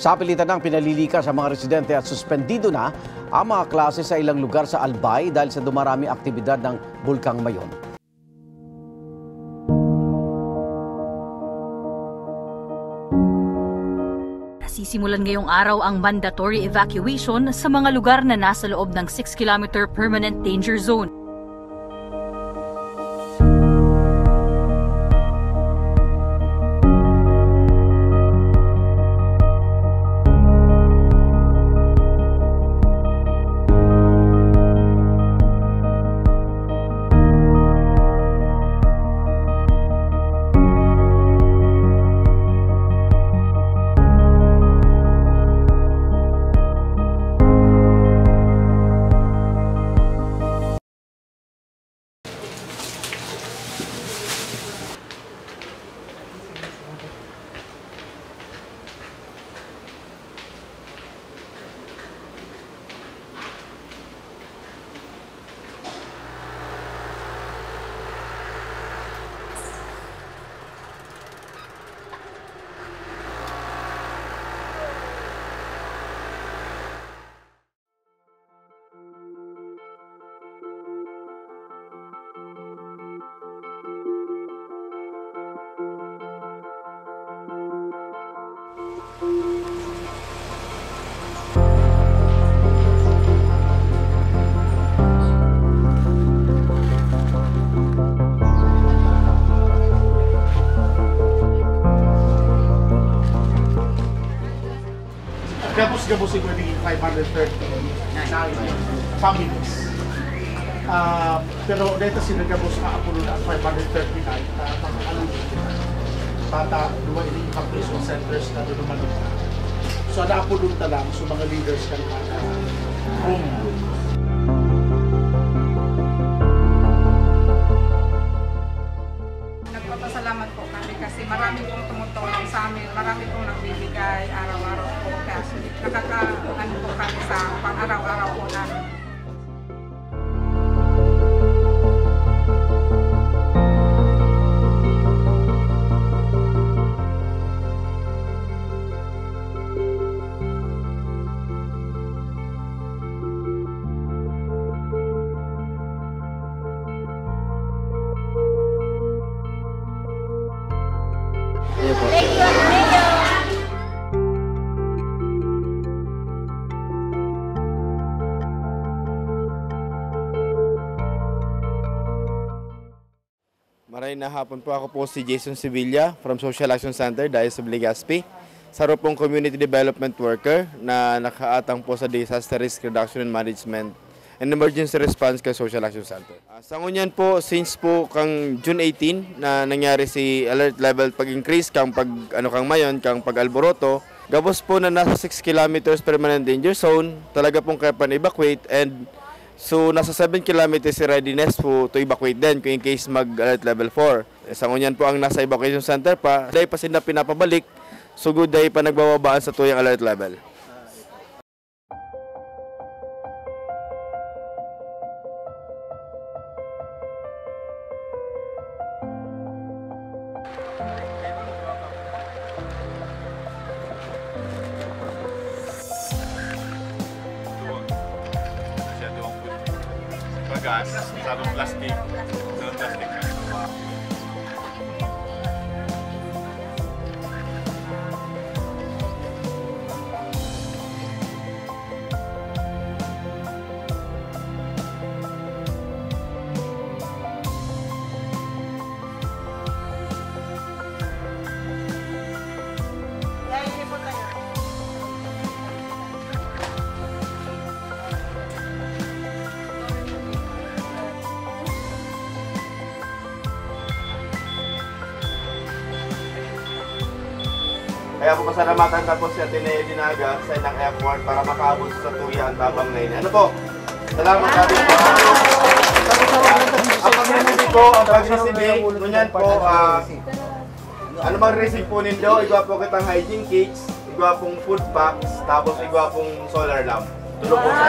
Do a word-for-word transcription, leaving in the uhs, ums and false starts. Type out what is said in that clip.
Sapilitan nang pinalilikas ang mga residente at suspendido na ang mga klase sa ilang lugar sa Albay dahil sa dumaraming aktibidad ng Bulkang Mayon. Nasisimulan ngayong araw ang mandatory evacuation sa mga lugar na nasa loob ng six kilometer permanent danger zone. Gabos-gabos ito, naging five hundred thirty-nine families. Ah, pero dito sila gabos na apulo na five hundred thirty-nine, ah, pang-, ano, bata, duwa ini evacuation centers na duduman. So, naapulo ta lang, so, mga leaders kan kada home. Nagpapasalamat po kami kasi marami pong tumutulong sa amin, marami pong nagbibigay araw-araw po. Kaya nakaka-, ano po kami sa pang-araw-araw po namin. Maray na hapon po, ako po si Jason Sevilla from Social Action Center, Diocese of Legazpi. Saro pong community development worker na nakaatang po sa Disaster Risk Reduction and Management and Emergency Response kan Social Action Center. Ah, sa ngunyan po, since po kang June eighteen na nangyari si alert level pag-increase kang pag, ano, kang Mayon, kang pag-alboroto, gabos po na nasa six kilometers permanent danger zone, talaga pong kaya pan-evacuate, and so nasa seven kilometers si readiness po to evacuate din kung in case mag-alert level four. Eh, sa ngunyan po ang nasa evacuation center pa, dai pa sila pinapabalik, sugod dai pa nagbababaan sa tuyang alert level. Bagas, sarong plastic, sarong plastic na ito. Kaya po, pasalamatan ta po si Ateneo Dinaga sa ilang effort para makaabot sa satuya ang tabang na ini. Ano po? Salamat, Daddy. Ang pag-receive po, ang pag-receive, ngunyan po, ah, ano mag-receive po nindo? Igwa po kitang hygiene kits, igwa pong food packs, tapos igwa pong solar lamp. Tulog po sa